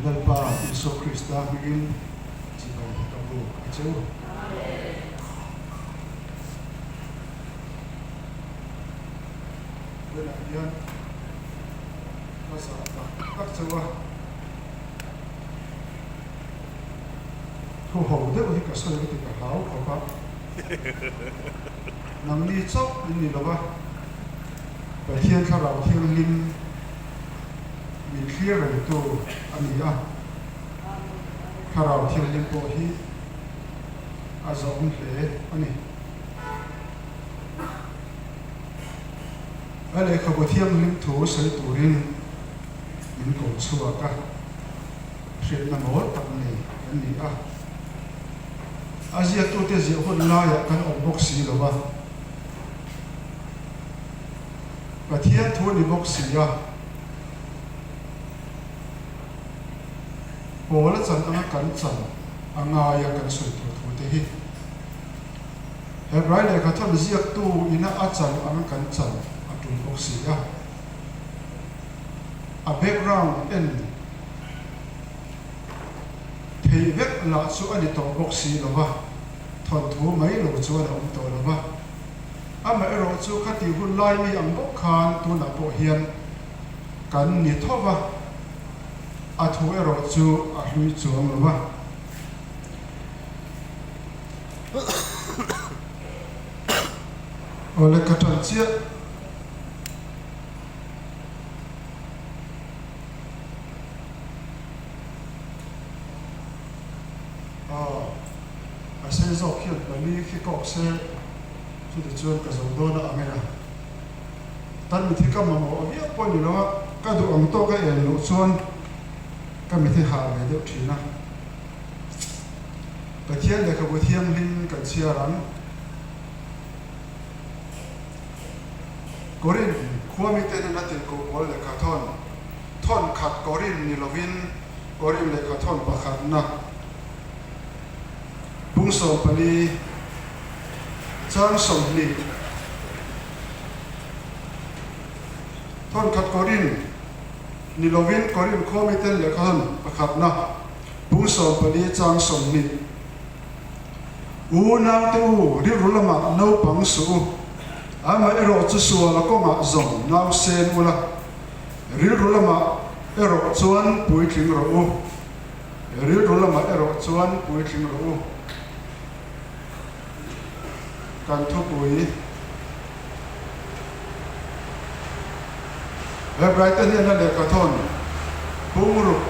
Lalpa Isua Krista hmingin chibai ka buk a che u. Tunah hian ka zah tak tak chauh a, thu ho deuh hi ka sawi ti ka hlau khawp a, nangni chauh in ni lo va, Pathian Thlarau Thianghlim min thlir rengtu a ni a, Thlarau Thianghlim pawh hi a zawm hle a ni. A lehkhabu thianghlim thu sawi turin min ko chhuak a, hriatna mawl tak nei kan ni a. A ziaktute ziah hun laiah kan awm bawk si lo a, Pathian thu a ni bawk si a, Paula chan anga kan chan a ngaia kan sawi tur thute hi. Hebrai lehkha thawn ziaktu ina a chan ang kan chan a tul bawk si a. A background en thei vek lah chu a ni tawh bawk si lo va, thawnthu mai lo chuan a awm tawh lo va. Amaherawh chu khati hun lai mi ang bawk khan tunah pawh hian kan ni tho va, a thu erawh chu a hlui chuang lo va. Awle ka ṭan chiah. Aw, a sei zawk hian pali khi kawk se chuti chuan ka zo dawn a ang e a. Tan mithi ka mamawh a viau pawh ni lo a, ka duh ang tawk a en loh chuan ka mithi hah ve deuh ṭhin a. Pathian lehkhabu thianghlim kan chhiar ang. Korin khua mite hnena tirhkoh pawl lehkha thawn, thawn khat Korin ni lovin Korin lehkha thawn pakhatna, bung 14, chang 20, thawn khat Korin ni lovin Korin khua miten lehkha thawn pakhatna, Bung 14 chang 20. U naute u, rilru lamah naupang suh u. Amaherawh chu sual a kawngah zawng nau sen ula, rilru lamah erawh chuan puitling rawh u. Rilru lamah erawh chuan puitling rawh u. Kan thupui. Hebraite hnena lehkha thawn bungruk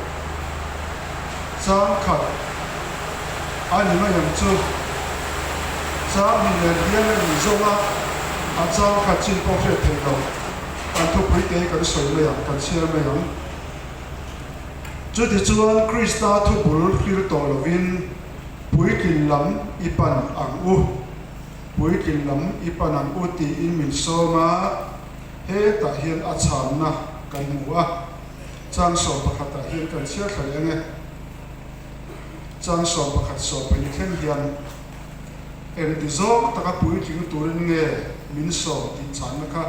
chang khat a ni mai ang chu. Chang hi nen hian a in zawng a, a chang khat chin pawh hriat theih loh. Kan thupui te hi kan sawi mai ang, kan chhiar mai ang. Chutichuan Krista thubul hril tawh lovin puitlin lam i pan ang u. Puitlin lam i pan ang u tiin min sawm a, hetah hian a chhanna kan hmu a. Chang 11 ah hian kan chhiar thla leh ang e. Chang 11 sawmpahnih thleng hian engti zawng taka puitling turin nge min sawm tih chhanna kha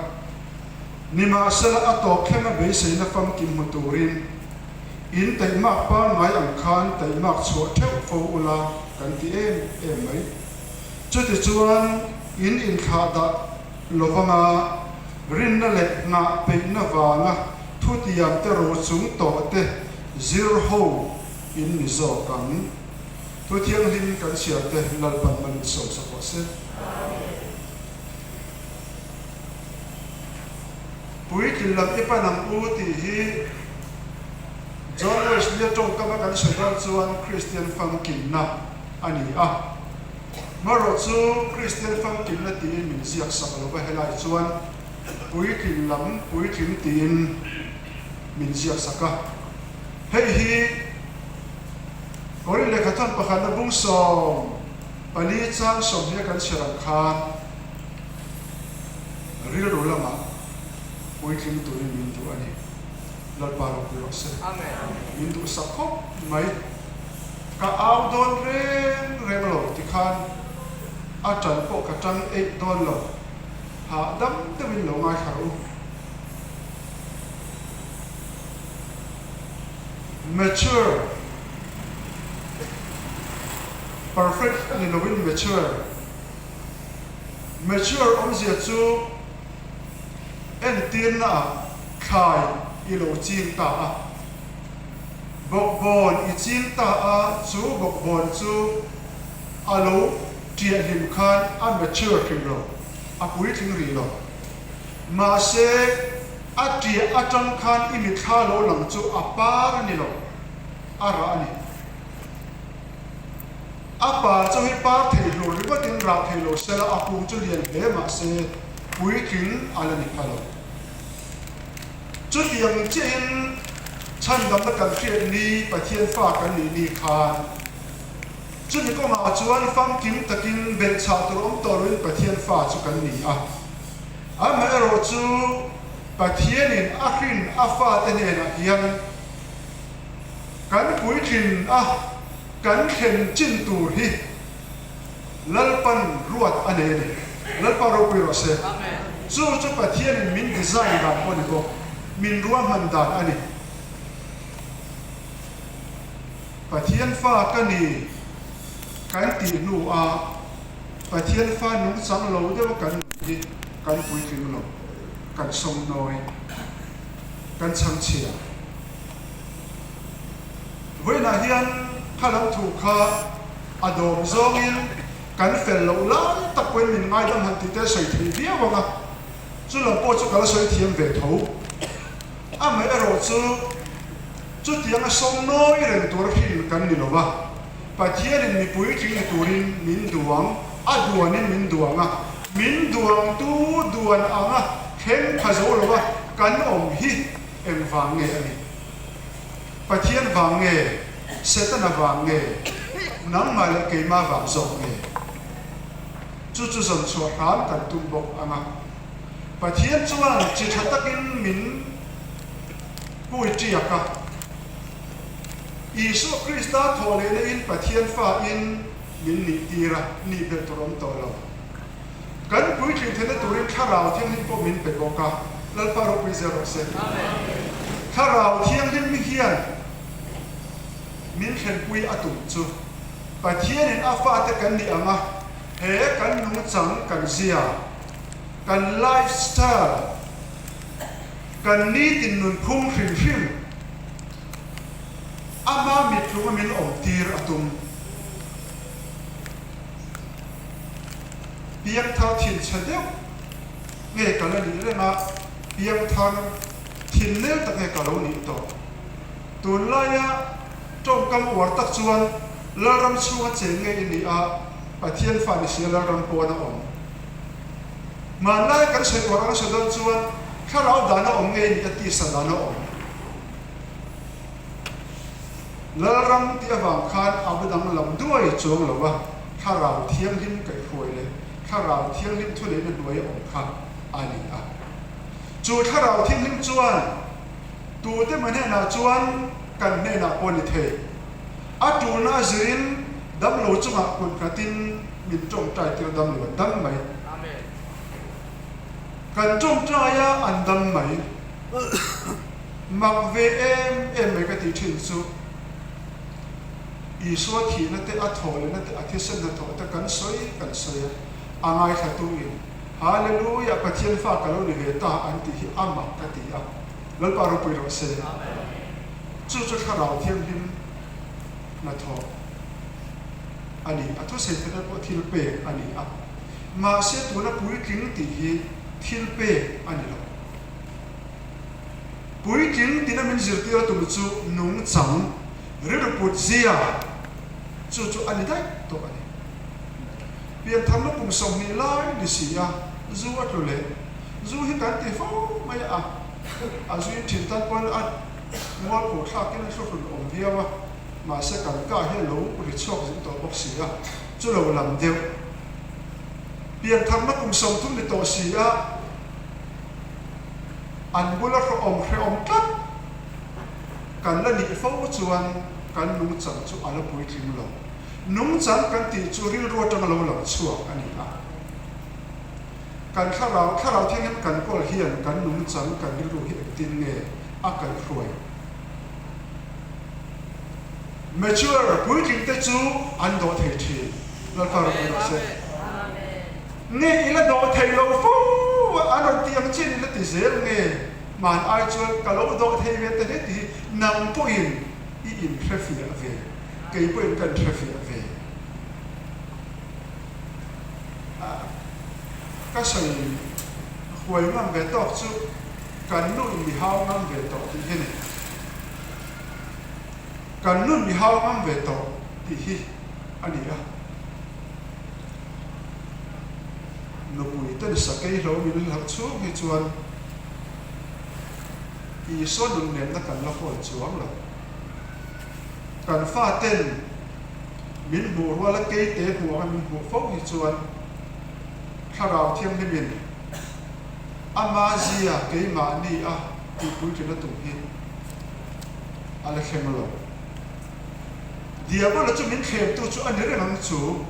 nimahsela a tawp thlenga beiseina famkim hmu turin in taihmak pangngai ang khan taihmak chhuah theuh fo ula kan ti em em mai. Chutichuan, in inthlah dah lovanga rinna leh nghah peihna vanga thutiamte ro chung tawhte zir ho in ni zawk ang. Thu thianghlim kan chhiarte Lalpan man in sawmsak rawh se. Puitlin lam i pan ang u tih hi John Wesley-a tawngkama kan sawi dawn chuan Kristian famkimna a ni a. Marawh chu Kristian famkimna tiin min ziak sak lo va, helai chuan puitlin lam puitling tiin min ziak sak a. Hei hi Korin lehkhathawn pakhatna bung 14 chang 20 kan chhiar ang khan rilru lamah puitling turin min duh a ni. Lalpa ropui rawh se. Min duhsak khawp mai. Ka au dawn reng reng lo tikhan a tan pawh ka tang eih dawn lo. Hahdam deuhin lo ngaithla rawh u. Mature, perfect a ni loin mature. Mature awmzia chu entirna ah thlai i lo ching ta a. Bawkbawn i ching ta a, chu bawkbawn chu a lo ṭiah hlim khan a mature hrim lo, a puitling rih lo. Mahse, a ṭiah aṭang khan i mitthla lo lang chu a par a ni lo, a rah a ni. A par chu hi par thei hlur ringawtin rah thei lo sela a kung chu lian hle mahse puitling a la ni pha lo. Chutiang chiahin chhandamna kan hriat ni Pathian fa kan nih ni khan chumi kawngah chuan famkim takin belhchhah tur awm tawh loin Pathian fa chu kan ni a. Amaherawhchu Pathianin a hrin a fate hnenah hian kan puitlin a kan thlen chin tur hi Lalpan ruat a nei a ni. Lalpa ropui rawh se. Chu chu Pathianin min design dan pawh a ni bawk, min ruahman dan a ni. Pathian fa ka ni kan tih hnuah Pathian fa nungchang lo deuha kan nun hi kan puitling lo, kan sawmnawi, kan chhangchhia. Vawiinah hian kha lam thu kha a dawm zawngin kan fel loh lai tak pawhin min ngaidam han tih te a sawi thei viau ang a, chu lam pawh chu ka la sawi thiam ve tho. Amaherawh chu chutianga sawmnawi reng tur hrin kan ni lo va, Pathianin mipui tling ni turin min duang, a duanin min duang a, min duangtu duan anga thleng pha zo lo a kan awm hi Engvang nge a nih? Pathian vang nge? Setana vang nge? Nangmah leh keimah vang zawk nge? Chu chu zawn chhuah hram kan tum bawk ang a. Pathian chuan chi tha takin min hui tiak a. Isua Krista thawh lehna in Pathian fa in min nih tir a, nih belh tur awm tawh lo. Kan puitlin theihna turin Thlarau Thianghlim pawh min pe bawk a, Lalpa ropui zel rawh se. Thlarau Thianghlim hian min thlenpui a tum chu Pathianin a fate kan nih ang a, he kan nungchang kan zia, kan life style, kan nitin nunphung hrim hrim ama mittlunga min awmtir a tum. Piangthar thinchhe deuh nge ka la nih reng a, piangthar thinlel tak nge ka lo nih tawh. Tunlaia tawngkam uar tak chuan Lalram chhunga cheng nge i nih a, Pathian fa ni sia Lalram pawn a awm. Hmanlaia kan sawi uar anga sawi dawn chuan thlarau dana awm nge i nih a, tisa dana awm. Lalram tih avang khan a va danglam duai chuang lo a, Thlarau Thianghlim kaihhruai leh Thlarau Thianghlim thuneihna hnuai a awm kha a ni a. Chu Thlarau Thianghlim chuan tute mah hnenah chuan kan hnenah pawh ni thei. A tulna a zirin damlo chungah kut nghatin min tawngtai tir damlo an dam mai. Kan tawngtai a an dam mai. Mak ve em em mai ka tih thin chu Isua thihna te a thawh lehna te a thisen hnathawh te kan sawi kan sawi a, a ngaithlatu in Hallelujah Pathian fa ka lo ni ve ta an tih hi a mak ka ti a, Lalpa ropui rawh se. Chu chu Thlarau Thianghlim hnathawh a ni, a thusawi theihna pawh thil pek a ni a, mahse tuna puitling tih hi thil pek a ni lo. Puitling tina min zirtir a tum chu nungchang rilru put zia chu chu a ni daih tawh a ni. Piantharna kum 20 lai ni si a, zu a tlu leh. Zu hi kan ti fo mai a, a zuin thin tan pawn a mualpho thlakin a hluhlun awm viau a, mahse kan kah hi a lo ri chhuak zing tawh bawk si a, chu lo lam deuh. Piantharna kum 30 ni tawh si a, An bula hrehawm hrehawm tlat kan la nih fo chuan kan nungchang chu a la puitling lo. Nungchang kan tih chu rilru atanga lo lang chhuak a ni a. Kan thlarau, thlarau thianghlim kan kawl hian kan nungchang, kan rilru hi engtin nge a kaihhruai? Mature, puitling te chu an dawh thei thin. Lalpa ropui rawh se. Nge i la dawh thei lo fo a, an rawn ti ang chian i la ti zel nge? Hman ai chuan ka lo dawh thei ve ta hle tih hi nang pawhin i inhrefiah ve, kei pawhin ka inhrefiah ve. Ka sawi huai ngam ve tawk chu kan nu in mi hau ngam ve tawh tih hi a ni. Kan nun mi hau ngam ve tawh tih hi a ni a. Nupui ten sakei hlo min hlauh chhung hi chuan Isua nunnemna kan la hawl chuang lo. Kan fa ten min hmuh ruala keite hmuh anga min hmuh fo hi chuan Thlarau Thianghlimin ama zia keimahni a tihpuitlina tum hi a la thleng lo. Diabola chu min thlemtu chu a ni reng ang chu.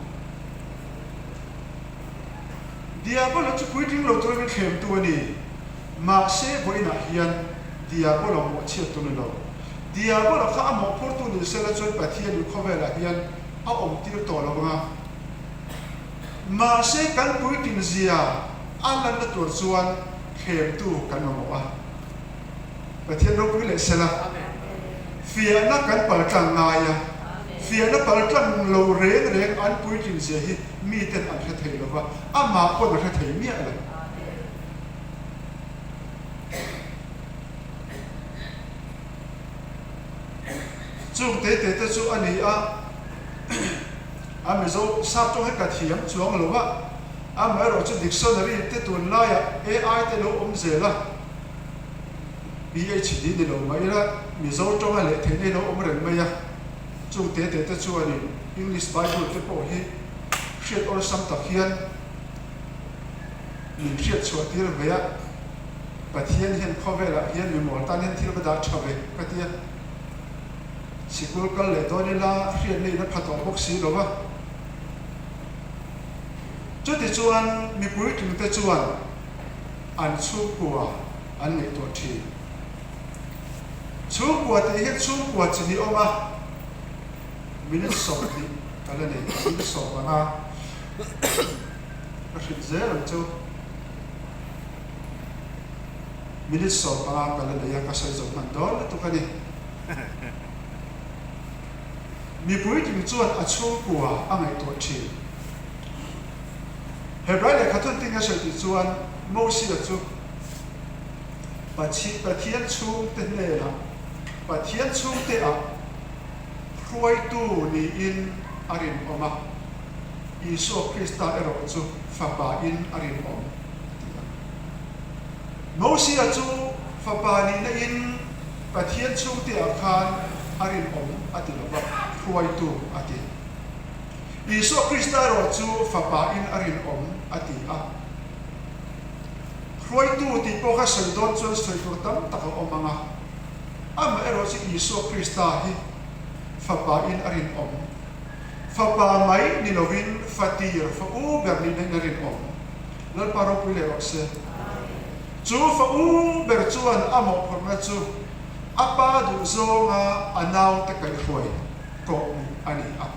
Diabola chu puitling lo tura min thlemtu a ni. Mahse, vawiinah hian Diabola mawhchhiattu ni lo. Diabola kha a mawhphurtu ni sela chuan Pathianin khawvelah hian a awmtir tawh lo ang a. Mahse, kan puitlin zia a lanna tur chuan thlemtu kan mamawh a. Pathian ropui leh sela, fiahna kan paltlang ngai a, fiahna paltlang lo reng reng an puitlin zia hi miten an hre thei lo va, amah pawn a hre thei miah lo. Chung te te te chu a ni a, a Mizo sap tawng hi ka thiam chuang lo a, amaherawhchu dictionary te tunlaiah AI te lo awm zel a, PHD ni lo mah ila Mizo tawnga leh theihna hi lo awm reng mai a, chung te te te chuanin English Bible te pawh hi hriat awlsam tak hian min hriat chhuah tir ve a, Pathian hian khawvelah hian mi mawl tan hian thil va dah tha ve ka ti a, sikul kal leh dawn ila hriatna in a pha tawh bawk si lo a. Chutichuan mipui tlingte chuan an chhungkua an ngaihtuah thin. Chhungkua tih hian chhungkua chi ni awm a, minute 20 ka la nei, minute 15 ka hrilh zel ang chu. Minute 15 ka la nei a, ka sawi zo hman dawn lutuk a ni. Mipui tling chuan a chhungkua a ngaihtuah thin. Hebrai lehkha thun tinge sawi tih chuan Mosia chu Pathian chhungte hnenah, Pathian chhungte ah hruaitu niin a rinawm a, Isua Krista erawh chu Fapa in a rinawm a ti a. Mosia chu Fapa nihna in Pathian chhungte ah khan a rinawm a ti lo va, hruaitu a ti. Isua Krista erawh chu Fapa in a rinawm a ti a. Hruaitu tih pawh kha sawi dawn chuan sawi tur tam tak a awm ang a. Amaherawh chu Isua Krista hi Fapa in a rinawm. Fapa mai ni lovin Fatir, fa u ber nihna in a rinawm. Lalpa ropui leh rawh se. Chu fa u ber chuan a mawhphurhna chu a pa duhzawnga a naute kaihhruai kawh hmuh a ni a.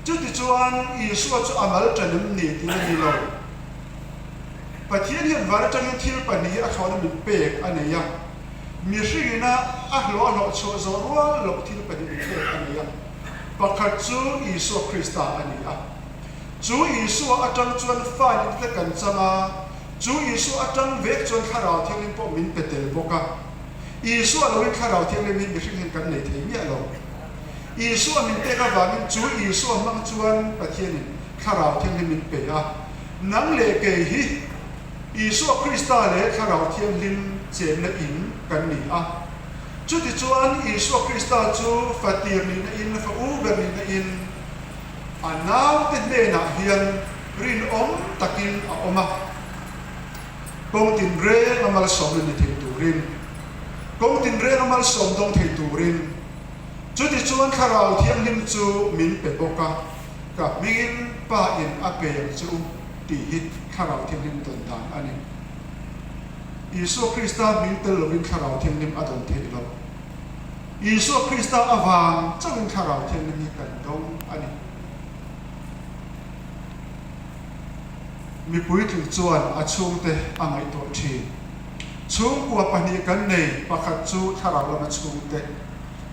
Chutichuan, Isua chu a mal ṭan em ni tih a ni lo. Pathian hian van aṭangin thil pahnih hi a thlawhna min pek a nei a. Mihringin a a hlawh a hlawh chhuah zawh rual loh thil pahnih min pek a nei a. Pakhat chu Isua Krista a ni a. Chu Isua aṭang chuan fa nihna te kan chang a, chu Isua aṭang vek chuan Thlarau Thianghlim pawh min pe tel bawk a. Isua loin Thlarau Thianghlim hi mihring hian kan nei thei miah lo. Isua min pek avangin chu Isua hmang chuan Pathianin Thlarau Thianghlim min pe a. Nang leh kei hi Isua Krista leh Thlarau Thianghlim chenna in kan ni a. Chutichuan Isua Krista chu fatir nihna in, fa u ber nihna in a naute hnenah hian rinawm takin a awm a. Kawng tinreng a malsawmna ni thei turin, kawng tinreng a malsawm dawng thei turin, chutichuan Thlarau Thianghlim chu min pe bawk a, ka hmingin Pa in a pe ang che u tih hi Thlarau Thianghlim dawn dan a ni. Isua Krista hming tel lovin Thlarau Thianghlim a dawn theih lo. Isua Krista avang chauhin Thlarau Thianghlim hi kan dawng a ni. Mi puitling chuan a chhungte a ngaihtuah thin. Chhungkua pahnih kan nei, pakhat chu thlarau lama chhungte,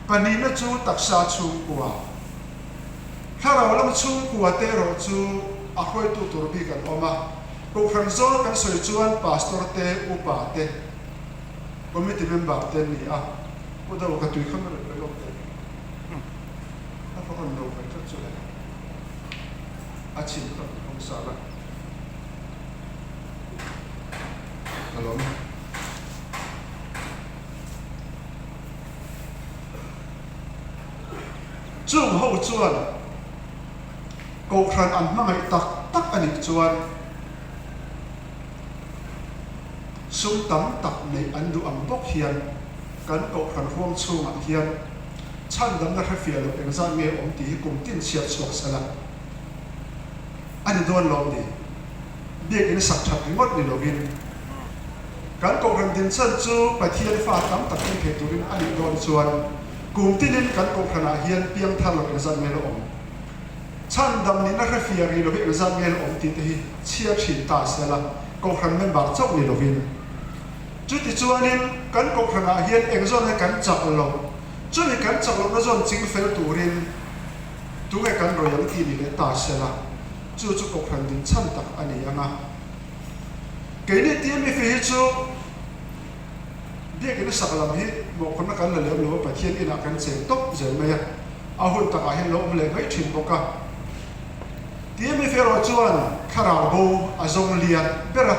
pahnihna chu taksa chhungkua. Thlarau lama chhungkua te erawh chu a hruaitu tur bik an awm a, Kohhran zawl kan sawi chuan Pastor te, Upa te, Committee member te an ni a, Pu Do ka tui kha na reuh reuh teh. A fa rawn lo ve tlat chu le. A chhin kha rawn hawng sal a. Ka lawm. Chung ho chuan Kohhran an hmangaih tak tak a nih chuan sum tam tak neih an duh ang bawk hian kan Kohhran huang chhungah hian chhandamna hrefiah loh engzat nge awm tih hi kum tin chhiat chhuak sel a a ni dawn lawm ni? Biakinn sak that ringawt ni lovin kan Kohhran dinchan chu Pathian fa tam tak thleng thei turin a nih dawn chuan kum tinin kan Kohhranah hian piangthar loh engzat nge la awm? Chhandam nihna hrefiah rih lovin engzat nge la awm tih te hi chhiar thin ta sel a, Kohhran member chauh ni lovin. Chutichuanin kan Kohhranah hian engzawn nge kan chak loh? Chumi kan chak lohna zawn ching fel turin tunge kan rawi ang tih ni leh ta sela, chu chu Kohhran din chhan tak a ni ang a. Keini TMF hi chu Biakinn sak lam hi mawhphurhna kan la lem lo a, Pathian inah kan cheng tawp zel mai a, a hun takah hian lo awm leh mai thin bawk a. TMF erawh chuan thlarau bo a zawng lian ber a,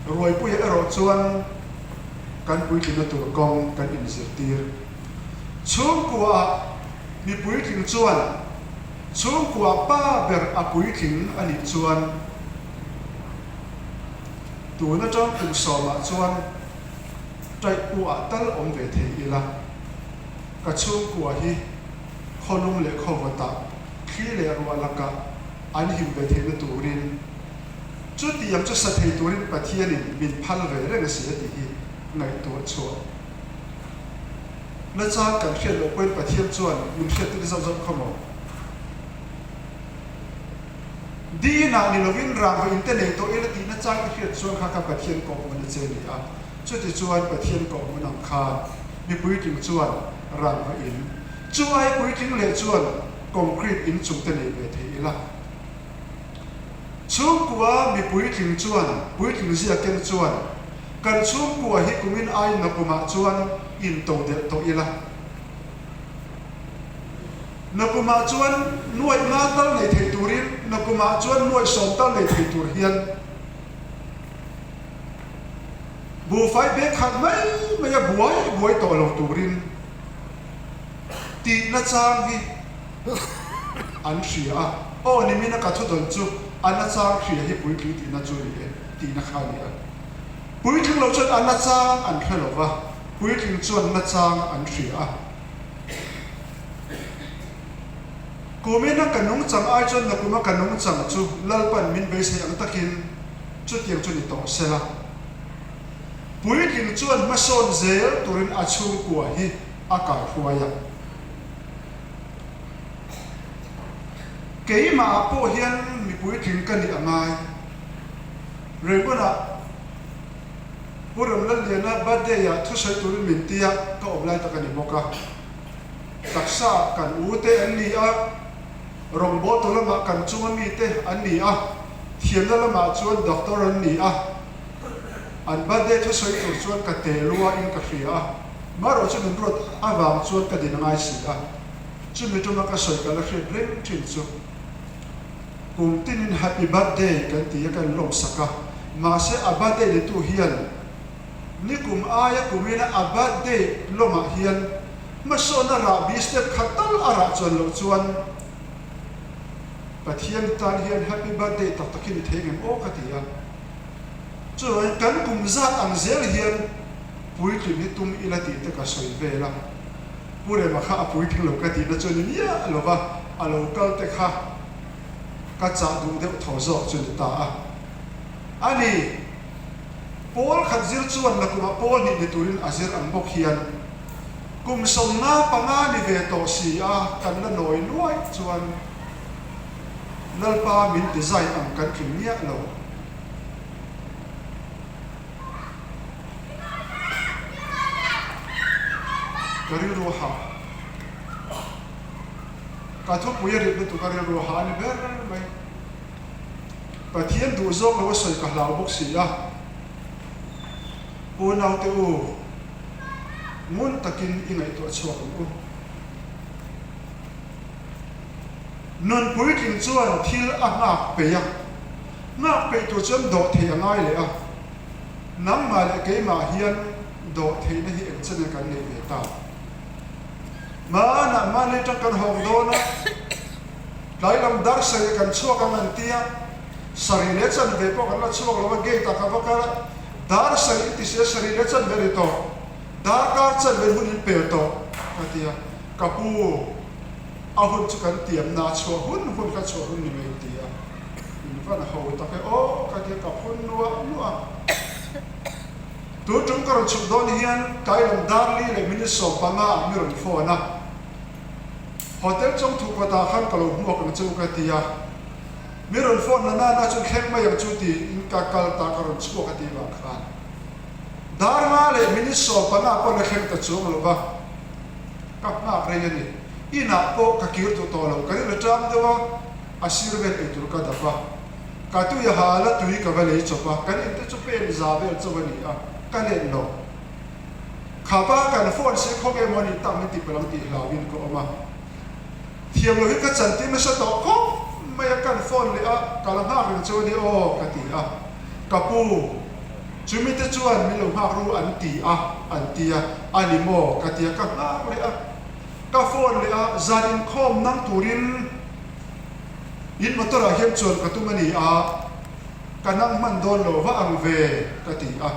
Ruaipuia erawh chuan kan puitlinna tur kawng kan inzirtir. Chhungkuaah mi puitling chuan chhungkua pa ber a puitling a nih chuan tun atang kum sawmah chuan taihpuah tal awm ve thei ila, ka chhungkua hi khawlum leh khawvawtah thli leh ruah lakah an him ve theihna turin Chutiang chu sa thei turin Pathianin min phal ve reng a si a tih hi ngaihtuah chhuah nachang kan hriat loh pawhin Pathian chuan min hriattir zauh zauh kha maw? Dinah ni lovin rangva inte nei tawh ila tih nachang i hriat chuan kha kha Pathian kawhhmun a che ni a, chuti chuan Pathian kawhhmun ang khan mi puitling chuan rangva in chu ai puitling leh chuan concrete inchung te nei ve thei ila. Chhungkua mi puitling chuan, puitling zia keng chuan, kan chhungkua hi kumin aina kumah chuan in to delh tawh ila. Nakumah chuan nuaih nga tal nei thei turin, nakumah chuan nuaih sawm tal nei thei tur hian buhfai bag khat mai mai a buai buai tawh lo turin tihna chang hi An hria a, aw nimina ka thudawn chu a nachang hria hi puitling tihna chu ni e tihna kha a ni a. Puitling lo chuan a nachang an hre lo va, puitling chuan nachang an hria a. Kumina ka nungchang ai chuan nakuma ka nungchang chu Lalpan min beisei ang takin chutiang chu ni tawh sela. Puitling chuan hmasawn zel turin a chhungkua hi a kaihruai a. Keimah pawh hian mi puitling ka nih a ngai. Raymond-ah Pu Ramlalliana birthday-ah thusawi turin min ti a, ka awm lai tak a ni bawk a. Taksa kan u te an ni a, rawngbawltu lamah kan chunga mite an ni a, thiamna lamah chuan doctor an ni a. An birthday thusawi tur chuan ka te lua in ka hria a, marawh chu min ruat avang chuan ka din a ngai si a, chumi tuma ka sawi ka la hriat reng thin chu kum tinin happy birthday kan ti a kan lawmsak a, mahse a birthday nitu hian nikum aia kumina a birthday lawmah hian hmasawnna rahbi step khat tal a rah chuan loh chuan Pathian tan hian happy birthday tak tak hi ni thei ngem aw ka ti a. Chuvangin kan kum zat ang zel hian puitling hi tum ila tih te ka sawi vel a, Pu Rema kha a puitling lo ka tihna chu ni miah lo va, a lo kal te kha ka chah duh deuh tho zawk chu ni ta a. A ni, pawl khat zir chuan nakumah pawl hnih ni turin a zir ang bawk hian. Kum 55 ni ve tawh si a kan la nawi nuai chuan Lalpa min design ang kan tling miah lo. Ka rilru a hah. Ka thupui a rit lutuk a rilru a hah a ni ber mai. Pathian duh zawk lo a sawi ka hlau bawk si a. Pu naute u, ngun takin i ngaihtuah chhuak ang u. Nun puitling chuan thil a nghak peih a, nghak peih tur chuan dawh theih a ngai leh a. Nangmah leh keimah hian dawh theihna hi eng channel kan neih ve ta? Hmanah mahni atang kan hawng dawn a, tlai lam dar sarih kan chhuak ang an tia, sarih leh chanve pawh kan la chhuak lo a, gate ah ka va kal a, dar sarih in ti sia sarih leh chanve a ri tawh, darkar chanve hun in pel tawh ka tia, ka pu a hun chu kan tiamna a chhuah hun hun kha chhuah hun ni mai an ti a. In van ho tak e aw ka tia ka phun nuah nuah a. Tun tum ka rawn chhuk dawn hian Kailam Darli leh minute 15 ah mi rawn phone a. Hotel chawngthu kawtah khan ka lo hmuak ang che u ka ti a. Mi rawn phone na nana chu thleng mai ang chu tiin ka kal ta ka rawn chhuak a tih vang khan dar nga leh minute 15 pawh la thleng ta chuang lo va. Ka nghak rei a ni. Inah pawh ka kir duh tawh lo. Ka rilru ṭam deuh a. A sir vel eitur ka dap a, ka tui a hal a, tui ka va lei chawp a, kan inte chu pen za vel chauh a ni a, ka let lo. Khapa kan phone se khaw nge maw ni tak min ti palh ang tih hlauhin ka awm a. Thiam lo hi ka chantir nasa tawh khawp mai a, kan phone leh a, ka la nghak reng chauh a ni aw ka ti a, ka pu chumi te chuan min lo nghak ru an ti a, an ti a, a ni maw ka ti a, ka nghak leh a. Ka phone leh a, zan inkhawm nang turin in motor ah hian chuan ka tum a ni a, ka nang hman dawn lo va ang ve ka ti a,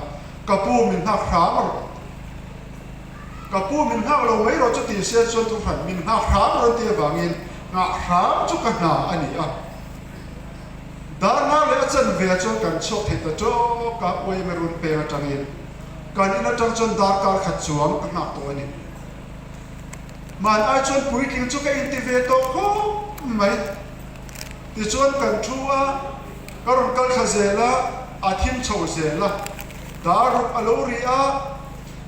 ka pu min nghak hram rawh, ka pu min nghak lo mai rawh chu ti se chuan thu hran min nghak hram rawn ti avangin nghah hram chu ka hna a ni a. Darngar leh a chanve ah chuan kan chhuak thei ta tawk a, uaime run peng atangin kan in atang chuan darkar khat chuang ka nghak tawh a ni. Hman ai chuan puitling chu ka inti ve tawh khawp mai. Tichuan kan thu a, ka rawn kal thla zel a, a thim chho zel a. Dar ruk a lo ri a,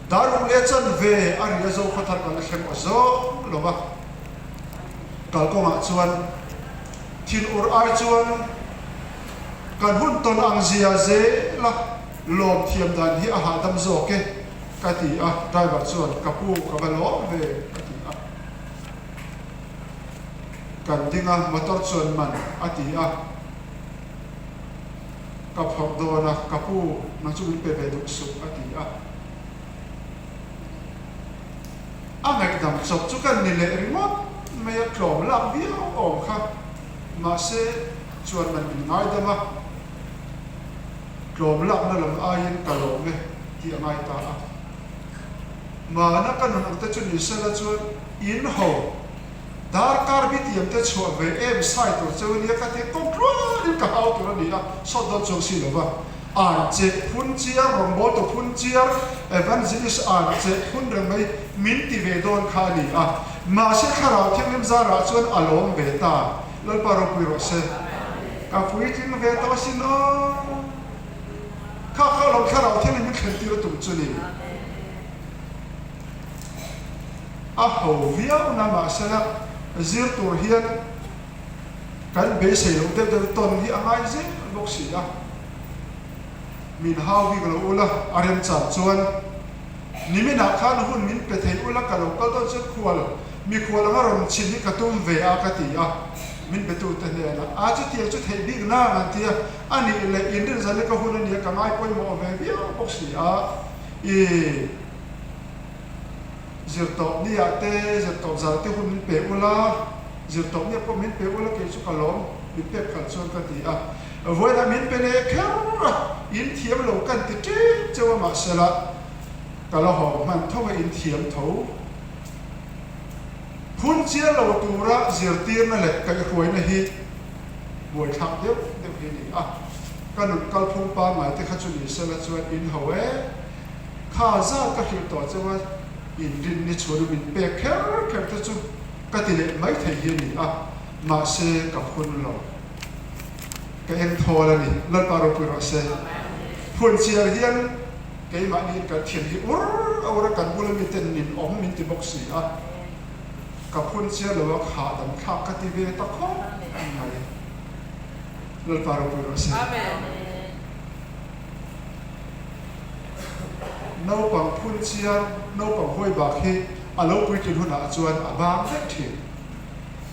dar ruk leh chanve a ri a zo khaw thar kan la thleng aw zawng lo va. Kalkawngah chuan thin ur ai chuan kan hun tawn ang zia zel a, lawm thiam dan hi a hahdam zawk e. Ka ti a, driver chuan ka pu ka va lawm ve a ti a. Kan ding a, motor chuan man a ti a. Ka phawrh dawn a, ka pu nang chu min pe ve duh suh a ti a. A ngaihdam chawp chu kan ni leh ringawt mai a, tlawm lak viau awm kha. Mahse, chuan man min ngaidam a. Tlawm lakna lam aiin ka lawm e tih a ngai ta a. Mahna ka nun ang te chu ni sela chuan in ho darkar bi tiam te chhuah ve em sai tur cheu ania ka ti kawng tluanin ka hau tur a ni a, sawt dawn chuang si lova. An che phun chiar, rawngbawltu phun chiar, evangelist an che phun reng mai min ti ve dawn kha a ni a. Mahse Thlarau Thianghlim zarah chuan a lawm ve ta. Lalpa ropui rawh se. Ka puitling ve tawh asin aw. Kha kha lo thlarau thil in min thlen tir a tum chu ni. A ho viau na mahsela zir tur hian kan beisei loh deuh deuh tawn hi a ngai zel bawk si a. Min hau bik lo ula a remchang chuan niminah khan hun min pe thei ula ka lo kal dawn chuan khual mikhual anga rawn chhin hi ka tum ve a ka ti a, min betute hnenah a chutiang chu theih bik nang an ti a, a nih leh inrinzan hi ka hun a nia ka ngai pawimawh ve viau bawk si a, i zirtawp niah te zirtawp zan te hun min pe ula zirtawp niah pawh min pe ula kei chu ka lawm min pek khalh chuan ka ti a. Vawiinah min pe leh kher a, in thiam lo kan ti ṭep cheu a mahsela ka la haw hman tho a in thiam tho. Phun chial lo tura zirtirna leh kaihhruaina hi buaithlak deuh deuh hi a ni a, ka nun kalphung pangngai te kha chu ni sela chuan in ho e, kha zat ka hrilh tawh cheu a. Inrinni chhuna min pek kher kher te chu ka ti leh mai thei hi a ni a, mahse ka phun lo. Ka eng thawl a ni, Lalpa ropui rawh se. Phun chiar hian keimahniin kan thin hi ur a ur a, kan bula miten nin awm min ti bawk si a, ka phun chiar lo a, hahdam thlak ka ti ve ta khawp mai. Lalpa ropui rawh se. Naupang phun chiar, naupang hawi bak hi a lo puitlin hunah chuan a bang vek thin.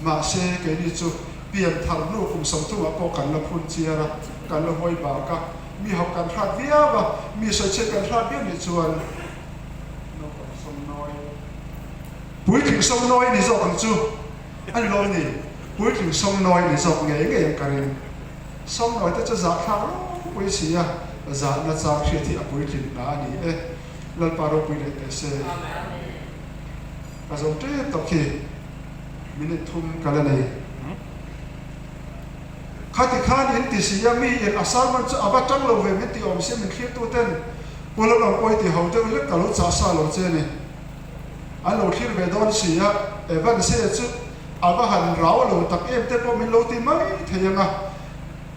Mahse, keini chu pian thar hnu kum 30 ah pawh kan la phun chiar a, kan la hawi bak a, mi hauh kan hrat viau a, mi sawichhiat kan hrat viau nih chuan naupang sawmnawi, puitling sawmnawi ni zawk ang chu a ni lawm ni? Puitling sawmnawi ni zawk ngei ngei ang ka ring. Sawmnawi te chu zahthlak ropui si a, zahna chang hriat hi a puitlin hna a ni e. Lalpa ropui leh teh se. Ka zo ṭep tawh khi minute thum ka la nei. Khati khan in ti si a, mi in a sermon chu a va ṭang lo ve min ti awm si, min thlirtu ten Pu Lalawm pawi ti ho deuh hlek ka lo chah sa lo che ni. An lo thlir ve dawn si a, Evanse chu a va han rau lo tak em te pawh min lo ti mai thei ang a,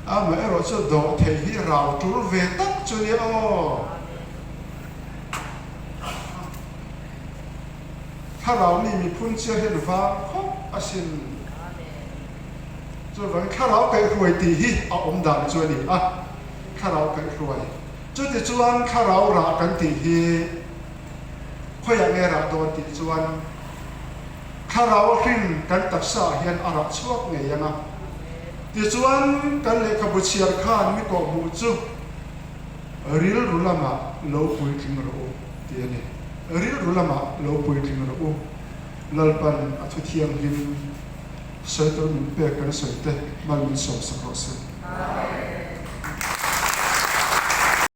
amaherawh chu dawh thei hi rau tul ve tak chu nia aw. Thlarau mi miphun chiar hian vang khawp asin. Chuvangin thlarau kaihhruai tih hi a awm dan chu a ni a, thlarau kaihhruai. Chutichuan thlarau rah kan tih hi khawiah nge rah dawn tih chuan thlarau hrin kan taksa ah hian a rah chhuak ngei ang a. Tichuan kan lehkhabu chhiar khan mi kawhhmuh chu rilru lamah lo puitling rawh u tih a ni. Rilru lamah lo puitling rawh u. Lalpan a thu thianghlim sawi tur min pek kan sawi te mal min sawmsak rawh se.